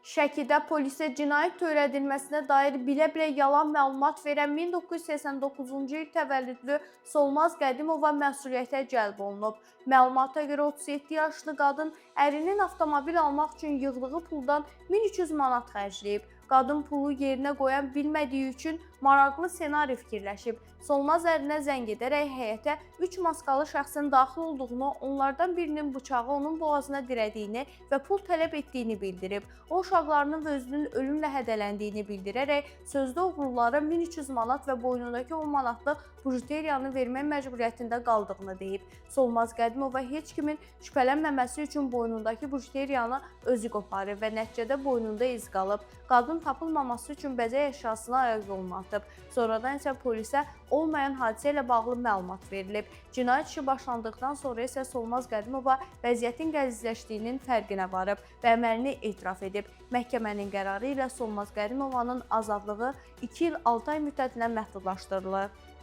Şəkidə polisə cinayət törədilməsinə dair bilə-bilə yalan məlumat verən 1989-cu il təvəllüdlü Solmaz Qədimova məsuliyyətə cəlb olunub. Məlumata görə 37 yaşlı qadın ərinin avtomobil almaq üçün yığdığı puldan 1300 manat xərcləyib. Qadın pulu yerinə qoyan bilmədiyi üçün maraqlı ssenari fikirləşib. Solmaz ərinə zəng edərək həyətə 3 maskalı şəxsin daxil olduğunu, onlardan birinin bıçağı onun boğazına dirədiyini və pul tələb etdiyini bildirib. O uşaqlarının və özünün ölümlə hədələndiyini bildirərək sözdə oğrulara 1300 manat və boynundakı 10 manatlıq bijuteriyanı vermək məcburiyyətində qaldığını deyib. Solmaz Qədimova heç kimin şübhələnməməsi üçün boynundakı bijuteriyanı özü qoparıb və nəticədə boynunda iz qalıb. Qadın tapılmaması üçün bəzək əşyasını ayaq yoluna atıb. Sonradan isə polisə olmayan hadisə ilə bağlı məlumat verilib. Cinayət işi başlandıqdan sonra isə Solmaz Qədimova vəziyyətin gəlizləşdiyinin fərqinə varıb və əməlini etiraf edib. Məhkəmənin qərarı ilə Solmaz Qədimovanın azadlığı 2 il 6 ay müddətinə məhdudlaşdırılıb.